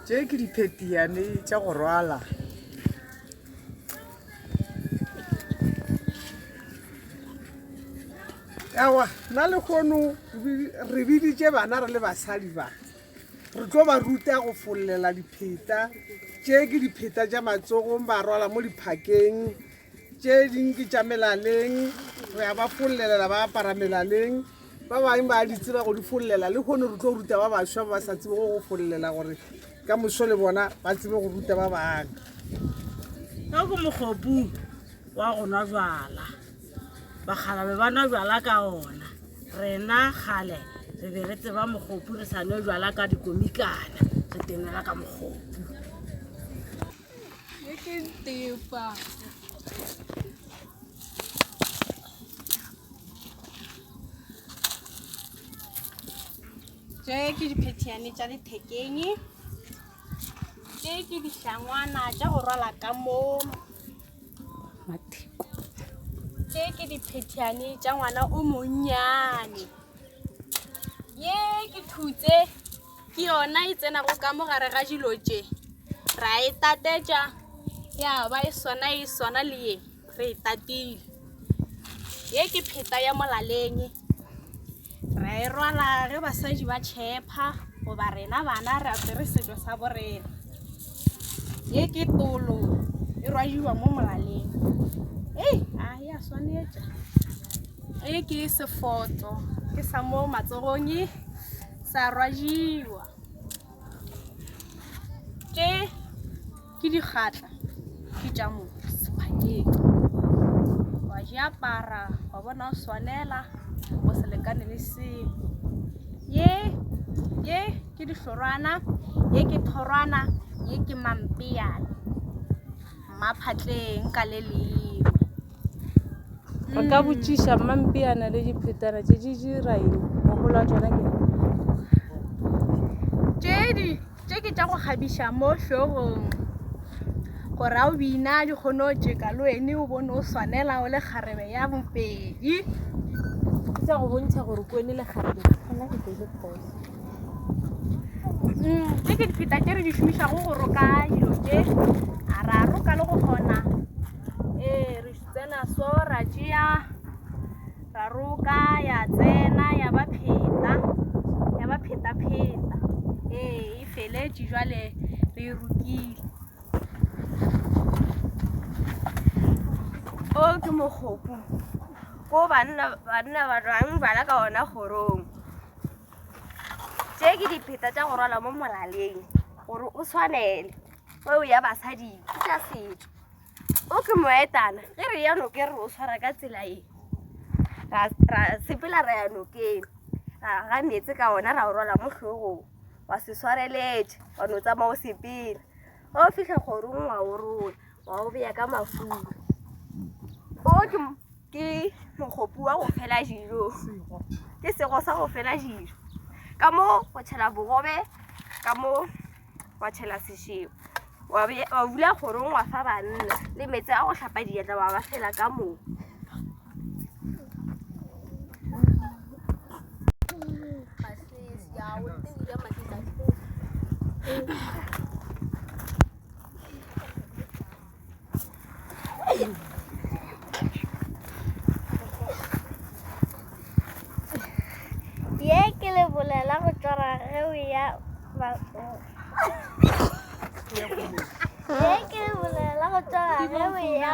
Tše ke diphetiane tša go rwala. Aowa, nna lehono re biditše bana re le basadi ba. Re tlo ba ruta go follela dipheta. Tše ke dipheta tša matsogong ba rwala mo diphakeng. Tše ding ke tša melaleng, re a ba follelela ba apara melaleng. Ba bangwe ba di tseba go di follela. Lehono re tlo ruta ba baswa ba ba sa tsebego go follela gore ka moso le bona ba tsebe go ruta ba bangwe. Ka ke mogopu wa go nwa jwala. Bakgalabe ba nwa jwala ka ona. Rena kgale re be re tseba mogopu re sa nwe jwala ka dikomikana, re tenela ka mogopu. Ye ke ntepa. Tše ke diphethiane tša lethekeng. Tše ke dihlangwana tša go rwala ka mo matheko. Tše ke diphethiane tša ngwana o monnyane. Ye ke thutse ke yona e tsenago ka mo gare ga dilo tše. Ra e tatetša ya ba e swana e swana le ye. Re e tatile. Ye ke pheta ya molaleng. Ra e rwala ge basadi ba tšhepha goba rena bana re apere setšo sa borena. Ye ke tolo e rwadiwa mo molaleng. Ei, a ya swanetša. Ye ke sefoto ke sa mo matsogong sa rwadiwa. Tše Ke dikgatla ke tša mo sephakeng. Wa di apara wa bona o swanela o se lekane le selo. Ye ye ke dihlorwana, ye ke thorwana, ye ke mampeyane. Mmaphatleng ka le lengwe. Re ka botšiša mmampeana le diphetana tše di dira eng? Mogolo wa tšona ke Tše di tše ke tša go kgabiša mo hlogong gore a o bina di kgone go tšeka le wene o bone o swanela o le kgarebe ya bopedi. Ke tša go bontšha gore kwene le kgarebe gona ke kwele phoso. Tše ke dipheta tše re di šomišago go roka dilo tše a ra roka le go kgona ee re tsena so ra tšea ra roka ya tsena ya ba pheta ya ba pheta-pheta ee e feletše jwale re e rokile. O ke mogopu ko banna banna ba nwang bjala ka ona kgorong. Tše ke dipheta tša go rwala mo molaleng gore o tshwanele ge o ya basading ke tša setšo. O ke moetana ge re ya nokeng re o swara ka tsela e ra sepela ra ya nokeng ra ga meetse ka ona ra o rwala mo hlogong wa se swareletše wa no tsamaya o sepela. Ge o fihla kgorong wa o rola wa o beya ka mafura. O ke ke mogopu wa go fela dijo ke sego sa go fela dijo ka mo go tšhela bogobe ka mo wa tšhela sešebo wa bula kgorong wa fa banna le meetse a go hlapa diatla wa ba fela ka moo. Ye ke lebolela go tšwara ge o ya Ye ke lebolela go tšwara ge o ya.